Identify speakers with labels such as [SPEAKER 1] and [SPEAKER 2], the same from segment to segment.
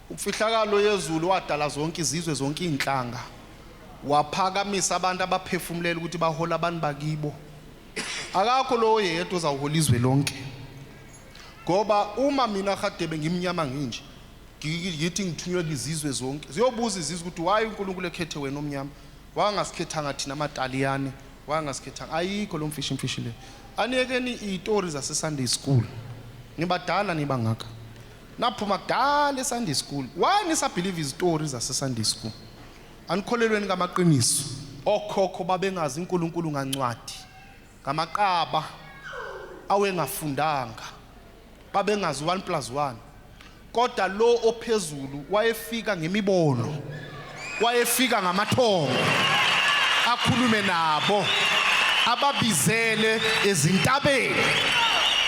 [SPEAKER 1] Umfihlakalo yezulu wadala zonke izizwe, zonke izinhlanga, waphakamisa abantu abaphefumulela ukuthi bahola abantu bakibo. Akakho lowo yedwa ozawuhola izwe lonke, ngoba uma mina Hadebe ngimnyama nginje, ngithi ngithunywe izizwe zonke, ziyobuza izizwe ukuthi why uNkulunkulu ekhethe wena omnyama, wangasikhethanga thina amaTaliyane, wangasikhethanga. Ayikho lo mfishi mfishi le. Aniyekeni izitori zase Sunday school, nibadala nibangaka, naphuma kudala eSunday school. Why nisabelieve izitori zase Sunday school? Anikholelweni ngamaqiniso. Okhokho babengazi uNkulunkulu ngancwadi, ngamaqaba awengafundanga, babengazi 1 plus 1, kodwa lo ophezulu wayefika ngemibono, wayefika ngamathongo, akhulume nabo, ababizele ezintabeni,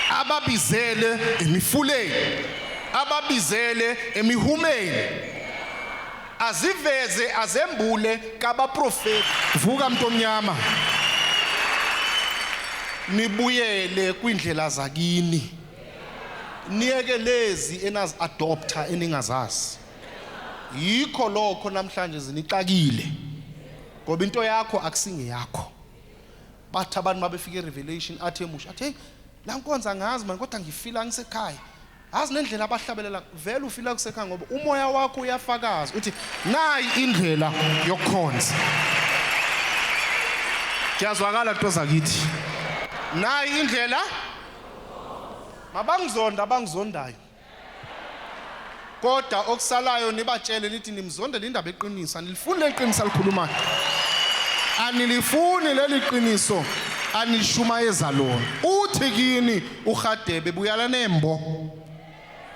[SPEAKER 1] ababizele emifuleni, ababizele emihumeni, aziveze azembule kabaprofeti. Vuka mntomnyama, nibuyele kwindlela zakini, niyeke lezi enazi adopta eningazazi. Yikho lokho namhlanje zinixakile, ngoba into yakho akusingeyakho. Bathi abantu mabefika eRevelation, athi emusha, athi hey, la nkonzo angazi manje, kodwa ngifila ngisekhaya. Azi nendlela abahlabelela, vele ufila kusekhaya ngoba umoya wakho uyafakaza uthi nayi indlela yokukhonza. Kuyazwakala nto zakithi, nayi indlela. Mabangizonda abangizondayo, kodwa okusalayo nibatshele nithi nimzondela indaba eqiniso. Anilifuni leli qiniso alikhulumayo, anilifuni leli qiniso anishumayeza lona. Uthi kini uHadebe, buyela nembo,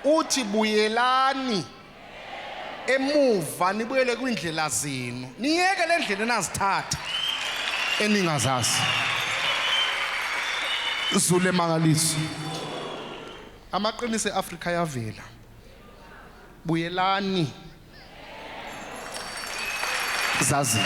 [SPEAKER 1] uthi buyelani emuva, nibuyele kwindlela zenu, niyeke le ndlela enazithatha eningazazi. Zulu emangaliso, amaqiniso eAfrika yavela. Buyelani zazini.